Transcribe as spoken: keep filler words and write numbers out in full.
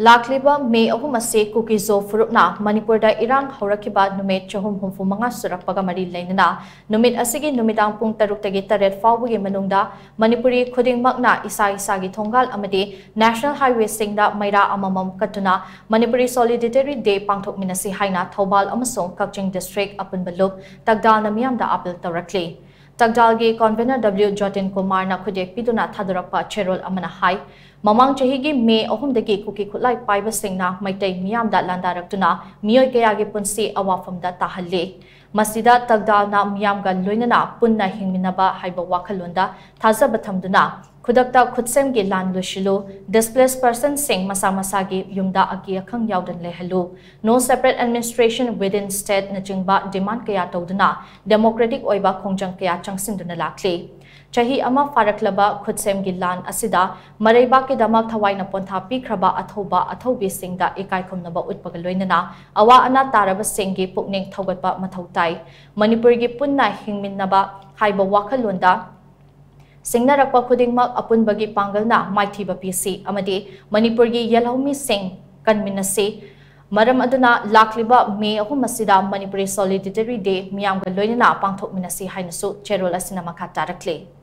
ꯂꯥꯛꯂꯤꯕ ꯃꯦ ꯑꯍꯨꯝ ꯑꯁꯤ ꯀꯨꯀꯤꯖꯣ ꯐꯨꯔꯨꯞꯅ ꯃꯅꯤꯄꯨꯔꯗ ꯏꯔꯥꯡ ꯍꯧꯔꯛꯈꯤꯕ ꯅꯨꯃꯤꯠ ꯆꯍꯨꯝ ꯍꯨꯝꯐꯨ ꯃꯉꯥ ꯁꯨꯔꯛꯄꯒ ꯃꯔꯤ ꯂꯩꯅꯅ ꯅꯨꯃꯤꯠ ꯑꯁꯤꯒꯤ ꯅꯨꯃꯤꯗꯥꯡ ꯄꯨꯡ ꯇꯔꯨꯛꯇꯒꯤ ꯇꯔꯦꯠ ꯐꯥꯎꯕꯒꯤ ꯃꯅꯨꯡꯗ ꯃꯅꯤꯄꯨꯔꯤ ꯈꯨꯗꯤꯡꯃꯛꯅ ꯏꯁꯥ ꯏꯁꯥꯒꯤ ꯊꯣꯡꯒꯥꯜ ꯑꯃꯗꯤ National Highwayꯁꯤꯡꯗ ꯃꯩꯔꯥ ꯑꯃꯃꯝ ꯀꯠꯇꯨꯅ Manipuri Solidarity Day ꯄꯥꯡꯊꯣꯛꯃꯤꯟꯅꯁꯤ ꯍꯥꯏꯅ ꯊꯧꯕꯥꯜ ꯑꯃꯁꯨꯡ ꯀꯛꯆꯤꯡ district ꯑꯄꯨꯟꯕ ꯂꯨꯞ ꯇꯒꯗꯥꯜꯅ ꯃꯤꯌꯥꯝꯗ appeal ꯇꯧꯔꯛꯂꯤ꯫ ꯇꯒꯗꯥꯜꯒꯤ convener W ꯖꯣꯇꯤꯟ ꯀꯨꯃꯥꯔꯅ ꯈꯨꯗꯦꯛ ꯄꯤꯗꯨꯅ ꯊꯥꯗꯣꯔꯛꯄ ꯆꯦꯔꯣꯜ ꯑꯃꯅ ꯍꯥꯏ, ꯃꯃꯥꯡ ꯆꯍꯤꯒꯤ ꯃꯦ ꯑꯍꯨꯝꯗꯒꯤ ꯀꯨꯀꯤ ꯈꯨꯠꯂꯥꯏ ꯄꯥꯏꯕꯁꯤꯡꯅ ꯃꯩꯇꯩ ꯃꯤꯌꯥꯝꯗ ꯂꯥꯟꯗꯥꯔꯛꯇꯨꯅ ꯃꯤꯑꯣꯏ ꯀꯌꯥꯒꯤ ꯄꯨꯟꯁꯤ ꯑꯋꯥꯐꯝꯗ ꯇꯥꯍꯜꯂꯤ꯫ ꯃꯁꯤꯗ ꯇꯒꯗꯥꯜꯅ ꯃꯤꯌꯥꯝꯒ ꯂꯣꯏꯅꯅ ꯄꯨꯟꯅ ꯍꯤꯡꯃꯤꯟꯅꯕ ꯍꯥꯏꯕ ꯋꯥꯈꯜꯂꯣꯟꯗ ꯊꯥꯖꯕ ꯊꯝꯗꯨꯅ ꯈꯨꯗꯛꯇ ꯈꯨꯠꯁꯦꯝꯒꯤ ꯂꯥꯟ ꯂꯣꯏꯁꯤꯜꯂꯨ, displaced personꯁꯤꯡ ꯃꯁꯥ ꯃꯁꯥꯒꯤ ꯌꯨꯝꯗ ꯑꯀꯤ ꯑꯈꯪ ꯌꯥꯎꯗꯅ ꯂꯩꯍꯜꯂꯨ, no separate administration within stateꯅꯆꯤꯡꯕ demand ꯀꯌꯥ ꯇꯧꯗꯨꯅ democratic ꯑꯣꯏꯕ ꯈꯣꯡꯖꯪ ꯀꯌꯥ ꯆꯪꯁꯤꯟꯗꯨꯅ ꯂꯥꯛꯂꯤ꯫ ꯆꯍꯤ ꯑꯃ ꯐꯥꯔꯛꯂꯕ ꯈꯨꯠꯁꯦꯝꯒꯤ ꯂꯥꯟ ꯑꯁꯤꯗ ꯃꯔꯩꯕꯥꯛꯀꯤꯗꯃꯛ ꯊꯋꯥꯏꯅ ꯄꯣꯟꯊꯥ ꯄꯤꯈ꯭ꯔꯕ ꯑꯊꯧꯕ ꯑꯊꯧꯕꯤꯁꯤꯡꯗ ꯏꯀꯥꯏ ꯈꯨꯝꯅꯕ ꯎꯠꯄꯒ ꯂꯣꯏꯅꯅ ꯑꯋꯥ ꯑꯅꯥ ꯇꯥꯔꯕꯁꯤꯡꯒꯤ ꯄꯨꯛꯅꯤꯡ ꯊꯧꯒꯠꯄ ꯃꯊꯧ ꯇꯥꯏ꯫ ꯃꯅꯤꯄꯨꯔꯒꯤ ꯄꯨꯟꯅ ꯍꯤꯡꯃꯤꯟꯅꯕ ꯍꯥꯏꯕ ꯋꯥꯈꯜꯂꯣꯟꯗ ꯁꯤꯡꯅꯔꯛꯄ ꯈꯨꯗꯤꯡꯃꯛ ꯑꯄꯨꯟꯕꯒꯤ ꯄꯥꯡꯒꯜꯅ ꯃꯥꯏꯊꯤꯕ ꯄꯤꯁꯤ ꯑꯃꯗꯤ ꯃꯅꯤꯄꯨꯔꯒꯤ ꯌꯦꯜꯍꯧꯃꯤꯁꯤꯡ ꯀꯟꯃꯤꯟꯅꯁꯤ꯫ ꯃꯔꯝ ꯑꯗꯨꯅ ꯂꯥꯛꯂꯤꯕ ꯃꯦ ꯑꯍꯨꯝ ꯑꯁꯤꯗ Manipuri Solidarity Day ꯃꯤꯌꯥꯝꯒ ꯂꯣꯏꯅꯅ ꯄꯥꯡꯊꯣꯛꯃꯤꯟꯅꯁꯤ ꯍꯥꯏꯅꯁꯨ ꯆꯦꯔꯣꯜ ꯑꯁꯤꯅ ꯃꯈꯥ ꯇꯥꯔꯛꯂꯤ꯫